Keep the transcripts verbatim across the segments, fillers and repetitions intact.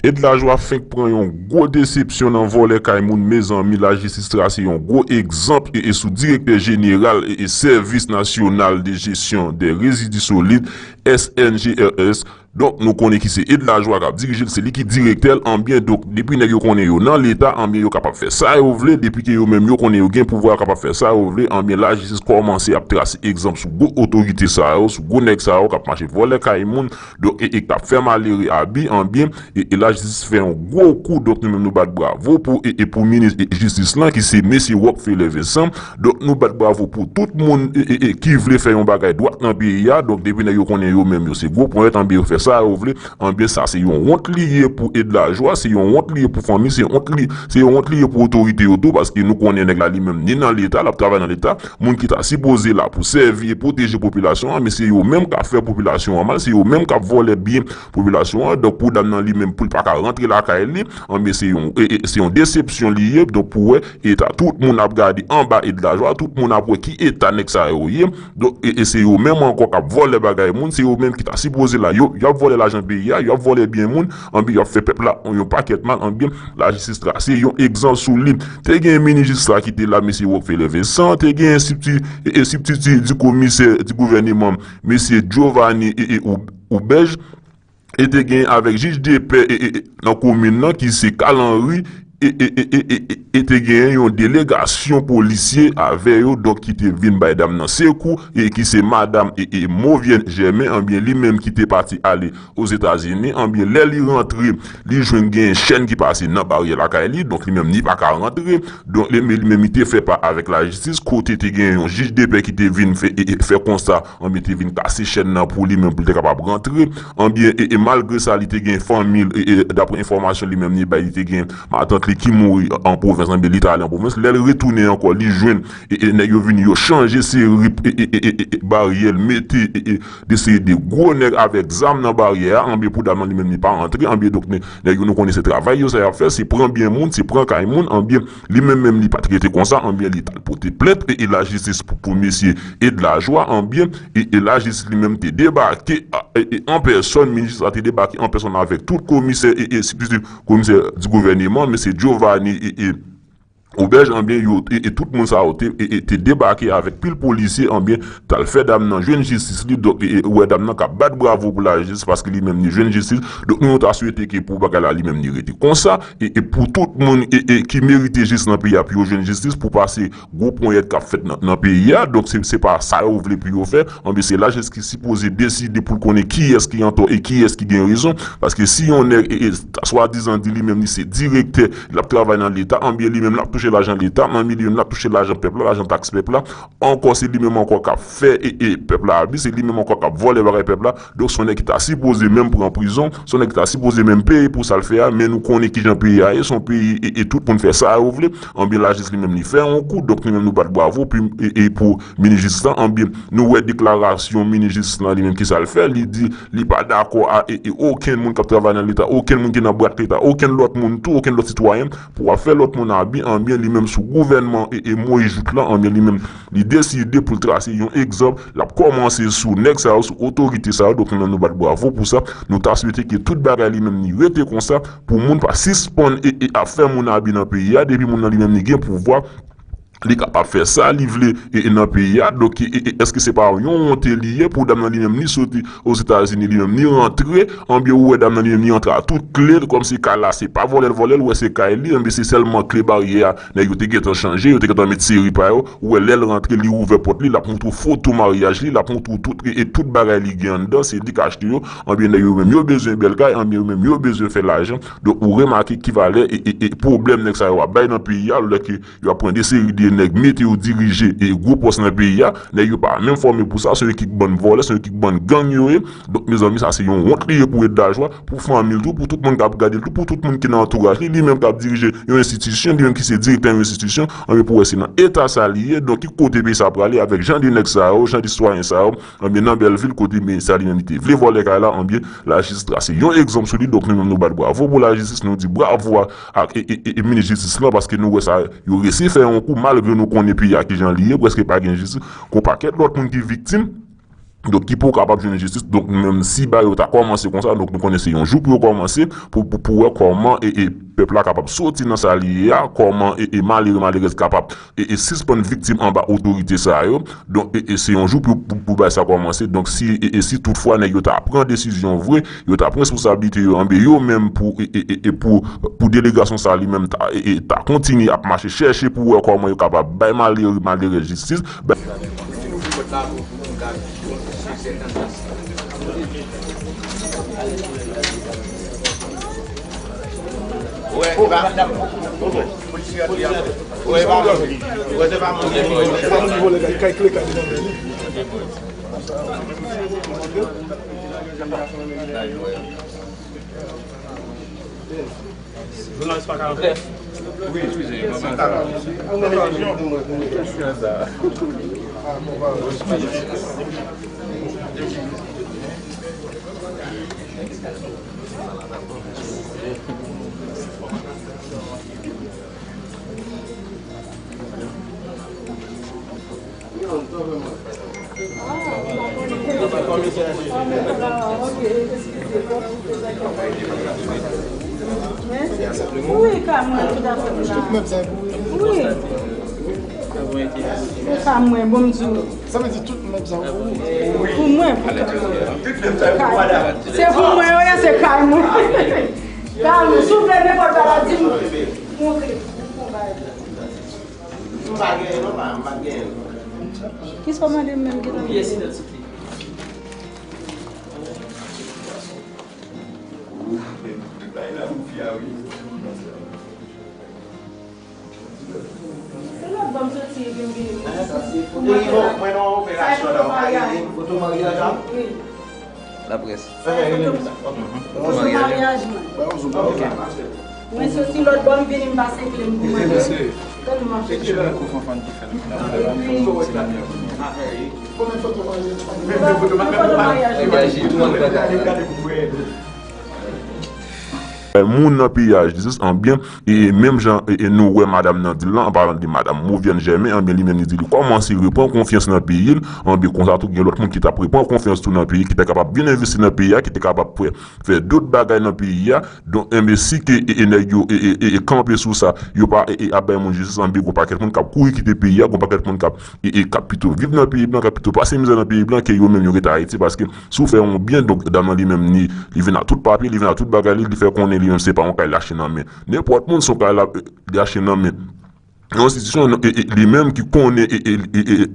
Ed Lajwa fenk pran yon gwo desepsyon nan vòlè kay moun, mezanmi, lajistis trase yon gwo egzanp e, e sou direktè jeneral e, e Service National de Gestion des Résidus Solides, S N G R S. Donk, nou konnen ki se Ed Lajwa k ap dirije l, se li ki direktè l, anbyen, donk, depi nèg yo konnen yo nan Leta, anbyen, yo kapab fè sa yo vle, depi ke yo menm yo konnen yo gen pouvwa, yo kapab fè sa yo vle, anbyen, lajistis kòmanse ap trase egzanp sou gwo otorite sa yo, sou gwo nèg sa yo k ap mache vòlè kay moun, donk, e, e k ap fè malere abi, anbyen, e, e lajistis fè yon gwo kou, donk, nou menm nou bat bravo pou, e, e pou minis, e, jistis lan, ki se mesye Rockfeller Vincent, donk, nou bat bravo pou tout moun, e, e, e, ki vle fè yon bagay dwat nan peyi a, donk, depi nèg yo konnen yo menm yo se gwo ponyèt, anbyen, yo fè sa yo vle, anbyen, sa se yon wont li ye pou Ed Lajwa, se yon wont li ye pou fanmi, se wont li, se yon wont li ye pou otorite yo tou, paske nou konnen nèg la li menm ni nan Leta, l ap travay nan Leta, moun ki ta sipoze la pou sèvi e pwoteje popilasyon an, men se yo menm k ap fè popilasyon an mal, se yo menm k ap vòlè byen popilasyon an, donk pou dam nan li menm pou l pa ka rantre lakay li, anbyen se yon, e, e, se yon desepsyon li ye, donk pou wè, eta tout moun ap gade anba Ed Lajwa, tout moun ap wè ki eta nèg sa yo ye, donk, e, e se yo menm ankò k ap vòlè bagay moun, se yo menm ki ta sipoze la, yo, y ap vòlè lajan peyi a, y ap vòlè byen moun, anbyen y ap fè pèp la yon pakèt mal, anbyen lajistis trase yon egzanp sou li. Te gen minis jistis la ki te la, mesye Rockfeller Vincent, te gen sibti-, e, e sibtiti di komisè di gouvèneman, mesye Giovanni e, e, Ou-, Oubèj, e te gen avèk jij de pè e, e, e, nan komin nan ki se Carl Henry, e, e, e, e, e, e, e te gen yon delegasyon polisye avè yo, donk ki te vin bay dam nan sekou, e ki se madam e, e, Movienne Germain, anbyen li menm ki te pati ale Ozetazini, anbyen lè li rantre, li jwenn gen chèn ki pase nan baryè lakay li, donk li menm li pa ka rantre, donk li, li menm li te fè pa avèk lajistis, kote te gen yon jij de pè ki te vin fè, e, e, fè konsa, anbyen te vin kase chèn nan pou li menm pou li te kapab rantre, anbyen e, e malgre sa li te gen fanmi l, e, e dapre enfòmasyon li menm li bay, li te gen matant li ki mouri an pwovens, anbyen li t ale an pwovens, lè l retounen ankò, li jwenn e, e nèg yo vini, yo chanje serip e, e, e, e, e, baryè l, mete e, e, de seri de gwo nèg avèk zam nan baryè a, anbyen pou dam nan li menm li pa antre, anbyen donk nè-, nèg yo nou konnen se travay yo sa y ap fè, se pran byen moun, se pran kay moun, anbyen li menm menm li pa t rete konsa, anbyen li t al pote plent e, e lajistis pou, pou mesye Ed Lajwa, anbyen e, e lajistis li menm te debake a, e, e an pèsòn, minis la te debake an pèsòn avèk tout komisè e, e sibtiti komisè di gouvèneman, mesye Giovanni e, e Oubèj, anbyen, yo, e, e tout moun sa yo te, e, e te debake avèk pil polisye, anbyen, t al fè dam nan jwenn jistis li, donk, e, e, ou wè dam nan k ap bat bravo pou lajistis, paske li menm li jwenn jistis, donk nou, nou ta swete ke pou bagay la, li menm li rete konsa, e, e pou tout moun, e, e ki merite jistis nan peyi a, pou yo jwenn jistis, pou pa se gwo ponyèt k ap fèt nan, nan peyi a, donk se, se pa sa yo vle pou yo fè, anbyen, se lajistis ki sipoze deside pou l konnen kiyès ki antò e kiyès ki gen rezon, paske si yon nèg, e, e, swadizan di li menm li se direktè, l ap travay nan Leta, anbyen li menm l ap touche lajan Leta, anbyen li menm l ap touche lajan pèp la, lajan taks pèp la, ankò se li menm ankò k ap fè e, e pèp la abi, se li menm ankò k ap vòlè bagay pèp la, donk se yon nèg ki ta sipoze menm pran prizon, se yon nèg ki ta sipoze menm peye pou sa l fè a, men nou konnen kijan peyi a ye, se yon peyi e, e tout moun fè sa yo vle, anbyen lajistis li menm li fè yon kou, donk li menm nou bat bravo, pou, e, e pou minis jistis la, anbyen nou wè deklarasyon minis jistis la li menm ki sa l fè, li di, li pa dakò a e, e okenn moun k ap travay nan Leta, okenn moun ki nan bwat Leta, okenn lòt moun tou, okenn lòt sitwayen, pou ap fè lòt moun abi, anbyen li menm sou gouvènman e, e Moyiz Jout la, anbyen li menm li deside pou l trase yon egzanp, l ap kòmanse sou nèg sa yo, sou otorite sa yo, donk nou menm nou bat bravo pou sa, nou ta swete ke tout bagay li menm li rete konsa, pou moun pa sispann e, e ap fè moun abi nan peyi a, depi moun nan li menm li gen pouvwa, li kapab fè sa li vle e, e nan peyi a. Donk, e, e, èske se pa yon wonte li ye pou dam nan li menm li soti Ozetazini, li menm li rantre, anbyen ou wè dam nan li menm li rantre a tout kle l, kòmsi kay la se pa vòlè l vòlè l, ou wè se kay li, anbyen se sèlman kle baryè a, nèg yo te gentan chanje, yo te gentan met seri pa yo, ou wè lè l rantre, li ouvè pòt li, l ap montre w foto maryaj li, l ap montre w tout, e, e tout bagay li gen anndan, se li k achte yo, anbyen nèg yo menm yo bezwen bèl kay, anbyen yo menm yo bezwen fè lajan, donk ou remake ki valè e, e, e pwoblèm nèg sa yo ap bay nan peyi a, lè ke yo ap pran de seri de nèg, mete yo dirije e gwo pòs nan peyi a, nèg yo pa menm fòme pou sa, se yon ekip bann vòlè, se yon ekip bann gang yo ye. Donk, mezanmi, sa se yon wont li ye pou Ed Lajwa, pou fanmi l tou, pou tout moun k ap gade l tou, pou tout moun ki nan antouraj li, li menm k ap dirije yon enstitisyon, li menm ki se direktè yon enstitisyon, anbyen pou wè se nan eta sa li ye, donk ki kote peyi sa prale avèk jan de nèg sa yo, jan de sitwayen sa yo, anbyen nan Bèlvil kote minis sa li menm li te vle vòlè kay la, anbyen lajistis trase yon egzanp sou li, donk nou menm nou bat bravo pou lajistis, nou di bravo a ak, e, e, e, e minis jistis lan, paske nou wè sa, yo resi fè yon kou, malgre nou konnen peyi a kijan li ye, prèske pa gen jistis, gon pakèt lòt moun ki viktim, Donk, ki pou kapab jwenn jistis. Donk, menm si bagay yo ta kòmanse konsa, donk, nou konnen se yon jou pou yo kòmanse, pou, pou, pou wè kòman e, e pèp la kapab soti nan sa li ye a, kòman e, e malere, malerèz kapab e, e sispann viktim anba otorite sa yo. Donk, e, e se yon jou pou, pou, pou bagay sa kòmanse. Donk, si, e, e si toutfwa nèg yo ta pran desizyon vre, yo ta pran responsablite yo, anben yo menm pou, e, e, e, e pou, pou delegasyon sa li menm ta, e, e ta kontinye ap mache chèche pou wè kòman yo kapab bay malere, malerèz jistis. Bay Jounalis pa ka antre. Wi, eskize, mwen mal. Wi, ka mwen tout afè m la. Wi. Ka mwen, bon m di w. Sa vle di tout mèb sa pou ou? Pou mwen, pou kay. Se pou mwen, wi, se kay mwen. Kay mwen, si w vle nenpòt bagay, di m. Montre. M pa genyen non, pa, m pa genyen non. Kisa w mande m menm ki nan pyès idantite? Se lòt bò m soti epi m vini. Mwen nan operasyon la, ou pa rele m. Foto maryaj la? Wi. Laprès. Foto maryaj mwen. Mwen soti lòt bò, m vini, m pase kle m pou mwen. Tann mwen. Epi, foto maryaj mwen. Moun nan peyi a jistis, anbyen, e, e menm jan e, e nou wè madanm nan di l lan, an palan de madanm Movienne Germain, anbyen, li menm li di li kòmanse reprann konfyans nan peyi l, anbyen, konsa tou gen lòt moun ki t ap reprann konfyans tou nan peyi, ki te kapab vin envesti nan peyi a, ki te kapab fè, fè dòt bagay nan peyi a. Donk, enbyen, si ke e, e nèg yo e, e, e, e kanpe sou sa, yo pa e, e ap bay moun jistis, anbyen, gon pakèt moun k ap kouri kite peyi a, gon pakèt moun k ap e, e k ap pito viv nan peyi blan, k ap pito pase mizè nan peyi blan, ke yo menm yo rete Ayiti, paske si w fè yon byen, donk, dam nan li menm, li, li vin ak tout papye, li vin ak tout bagay li, li fè konnen li menm se pa yon kay l achte nan men nenpòt moun, se yon kay l ap, e, li achte nan men yon enstitisyon, e, e, li menm ki konnen, e, e, e, e,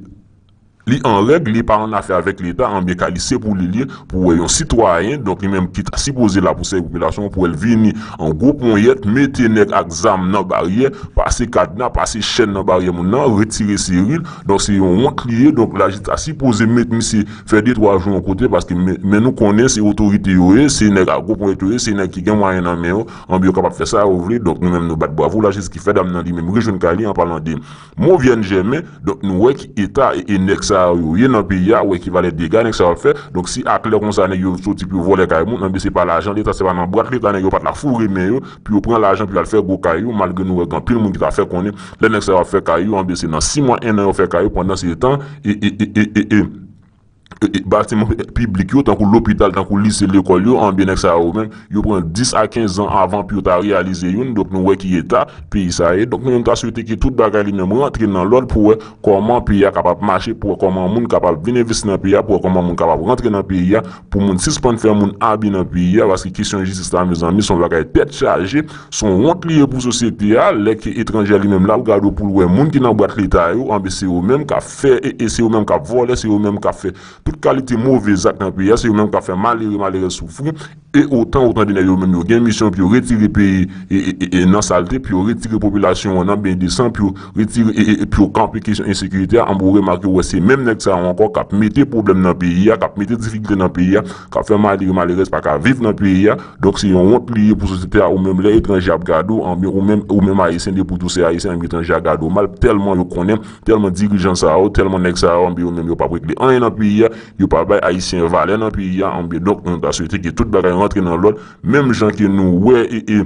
li an règ, li pa an afè avèk Leta, anbyen kay li se pou li l ye, pou wè yon sitwayen, donk li menm ki ta sipoze la pou sèvi popilasyon, pou wè l vini an gwo ponyèt, mete nèg ak zam nan baryè, pase kadna, pase chèn nan baryè moun nan, retire seri l. Donk, se yon wont li ye. Donk, lajistis ta sipoze met misye fè de twa jou yon kote, paske men, men nou konnen se otorite yo ye, se nèg a gwo ponyèt yo ye, se nèg ki gen mwayen nan men yo, anbyen yo kapab fè sa yo vle. Donk, nou menm nou bat bravo lajistis ki fè dam nan li menm rejwenn kay li, an palan de Movienne Germain. Donk, nou wè ki eta e, e nèg sa yo ye nan peyi a, wè ki valè dega nèg sa yo ap fè. Donk, si aklè konsa nèg yo soti pou yo vòlè kay moun, anbyen se pa lajan Leta, se pa nan bwat Leta nèg yo pa t la foure men yo, pou yo pran lajan pou yo al fè gwo kay yo, malgre nou wè gen anpil moun ki ta fè konnen lè nèg sa yo ap fè kay yo, anbyen se nan sis mwa, en an yo fè kay yo, pandan se tan, e, e, e, e, e, e, e, e, batiman piblik yo, tankou lopital, tankou lise, lekòl yo, anbyen nèg sa yo menm, yo pran dis a kenz an avan pou yo ta reyalize youn. Donk, nou wè ki eta peyi sa ye. Donk, nou menm ta swete ke tout bagay li menm rantre nan lòd pou wè kòman peyi a kapab mache, pou wè kòman moun kapab vin envesti nan peyi a, pou wè kòman moun kapab rantre nan peyi a, pou moun sispann fè moun abi nan peyi a, paske kesyon jistis la, mezanmi, se yon bagay tèt chaje, se yon wont li ye pou sosyete a, lè ke etranje a li menm l ap gade w pou l wè moun ki nan bwat Leta yo, anben se yo menm k ap fè, e, e se yo menm k ap vòlè, se yo menm k ap fè tout kalite move zak nan peyi a, se yo menm k ap fè malere, malerèz soufri, e otan, otan de nèg yo menm yo gen misyon pou yo retire peyi e, e, e, e nan salte, pou yo retire popilasyon an nan ben de san, pou yo retire, e, e, e pou yo kanpe kesyon ensekirite a, anben ou remake, ou wè se menm nèg sa yo ankò k ap mete pwoblèm nan peyi a, k ap mete difikilte nan peyi a, k ap fè malere, malerèz pa ka viv nan peyi a. Donk, se yon wont li ye pou sosyete a, ou menm lè etranje ap gade w, anben ou menm, ou menm Ayisyen, depi w tou se Ayisyen, anben etranje a gade w mal, tèlman yo konnen, tèlman dirijan sa yo, tèlman nèg sa yo, anben yo menm yo p ap regle anyen nan peyi a, yo pa bay Ayisyen valè nan peyi a, anben donk, nou ta swete ke tout bagay rantre nan lòd, menm jan ke nou wè, e, e,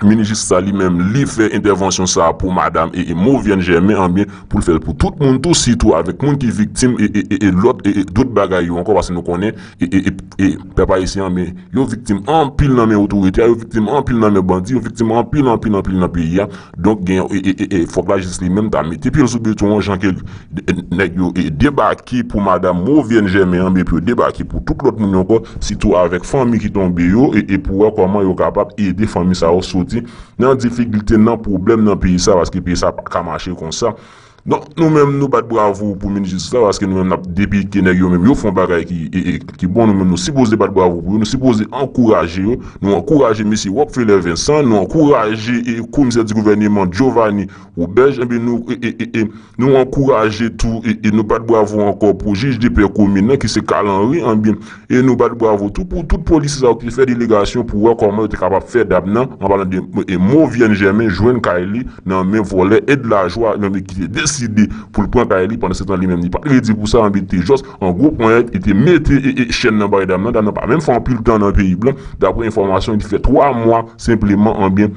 minis jistis la li menm, li fè entèvansyon sa a pou madanm e, e Movienne Germain, anbyen, pou l fè l pou tout moun tou, sitou avèk moun ki viktim e, e, e, e lòt e, e dòt bagay yo ankò, paske nou konnen e, e, e, e pèp ayisyen, anbyen, yo viktim anpil nan men otorite a, yo viktim anpil nan men bandi, yo viktim anpil, anpil, anpil nan peyi a. Donk, gen, e, e, e, e, fòk lajistis li menm ta mete pye l sou beton an, jan ke l, de- nèg yo e, debake pou madanm Movienne Germain, anbyen, pou yo debake pou tout lòt moun yo ankò, sitou avèk fanmi ki tonbe yo, e, e pou wè kòman yo kapab ede fanmi sa yo soti nan difikilte, nan pwoblèm nan peyi sa, paske peyi sa pa ka mache konsa. Donk, nou menm, nou bat bravo pou minis jistis la, paske nou menm, n ap depike nèg yo menm, yo fè yon bagay ki, e, e, ki bon, nou menm, nou sipoze bat bravo pou yo, nou sipoze ankouraje yo, nou ankouraje mesye Rockfeller Vincent, nou ankouraje e, komisè di gouvèneman Giovanni Roberge, enben, nou, e, e, e, e, nou ankouraje tou, e, e nou bat bravo ankò pou jij de pè komin nan, ki se Carl Henry, enben, e nou bat bravo tou pou tout polisye sa yo ki fè delegasyon pou wè kòman yo te kapab fè dam nan, an palan de, e, Movienne Germain, jwenn kay li nan men vòlè Ed Lajwa, nan men ki te deside pou l pran kay li, pandan se tan li menm li pa t redi pou sa, anbyen, li te jòs an gwo ponyèt, li te mete, e, e, chèn nan bay dam nan, dam nan pa menm fè anpil tan nan peyi blan, daprè enfòmasyon, li fè twa mwa senpleman, anbyen,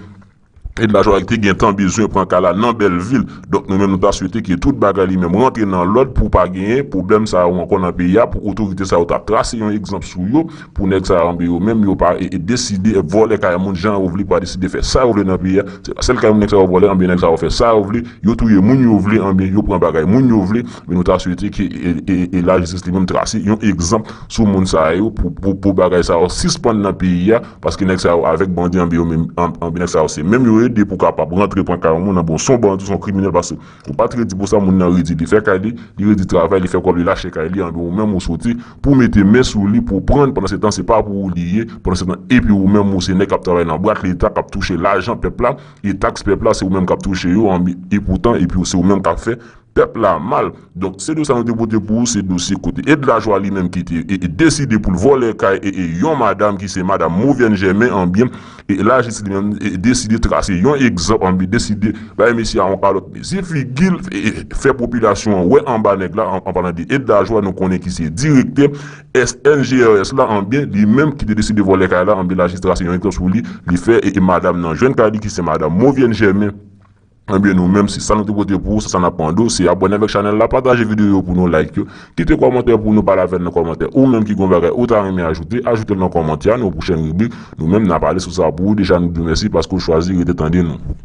Ed Lajwa ki te gentan bezwen pran kay la nan Bèlvil. Donk, nou menm, nou ta swete ke tout bagay li menm rantre nan lòd pou pa genyen pwoblèm sa yo ankò nan peyi a, pou otorite sa yo ta trase yon egzanp sou yo, pou nèg sa yo, anbyen, yo menm, yo pa e, e deside vòlè kay moun jan yo vle, pa deside fè sa yo vle nan peyi a. Se pa sèl kay moun nèg sa yo vòlè, anbyen, nèg sa yo fè sa yo vle, yo touye moun yo vle, anbyen, yo pran bagay moun yo vle. Men nou ta swete ke e, e, e lajistis li menm trase yon egzanp sou moun sa yo pou, pou, pou bagay sa yo sispann nan peyi a, paske nèg sa yo avèk bandi, anbyen, yo menm, an- anbyen, nèg sa yo se menm yo ede pou kapab rantre pran kay yon moun, anbyen, se yon bandi, se yon kriminèl, paske ou pa t redi pou sa, moun nan redi, li fè kay li, li redi travay, li fè kòb, li lache kay li, anbyen, ou menm ou soti pou mete men sou li, pou pran, pandan se tan, se pa pou ou li ye, pandan se tan, epi ou menm, ou se nèg k ap travay nan bwat Leta, k ap touche lajan pèp la, e taks pèp la, se ou menm k ap touche yo, anbyen, e poutan, epi se ou menm k ap fè pèp la mal. Donk, se dosye sa nou te pote pou ou, se dosye kote Ed Lajwa li menm ki te e, e deside pou l vòlè kay e, e yon madanm ki se madanm Movienne Germain, anbyen, e lajistis li menm e deside trase yon egzanp, anbyen, deside bay mesye a yon kalòt, mezi figi l, e, e fè popilasyon an wè anba nèg la, an, an palan de Ed Lajwa, nou konnen ki se direktè S N G R S la, anbyen, li menm ki te deside vòlè kay la, anbyen, lajistis trase yon egzanp sou li, li fè e, e madanm nan jwenn kay li ki se madanm Movienne Germain. Anbyen, nou menm, se sa nou te pote pou ou, se sa n ap mande w, se abòne avèk chanèl la, pataje videyo yo pou nou, like yo, kite kòmantè pou nou, pale avè n nan kòmantè. Ou menm ki gon bagay ou ta renmen ajoute, ajoute l nan kòmantè a, nan yon pwochèn ribrik, nou menm, n a pale sou sa pou ou. Deja, nou di w mèsi paske w chwazi rete tande nou.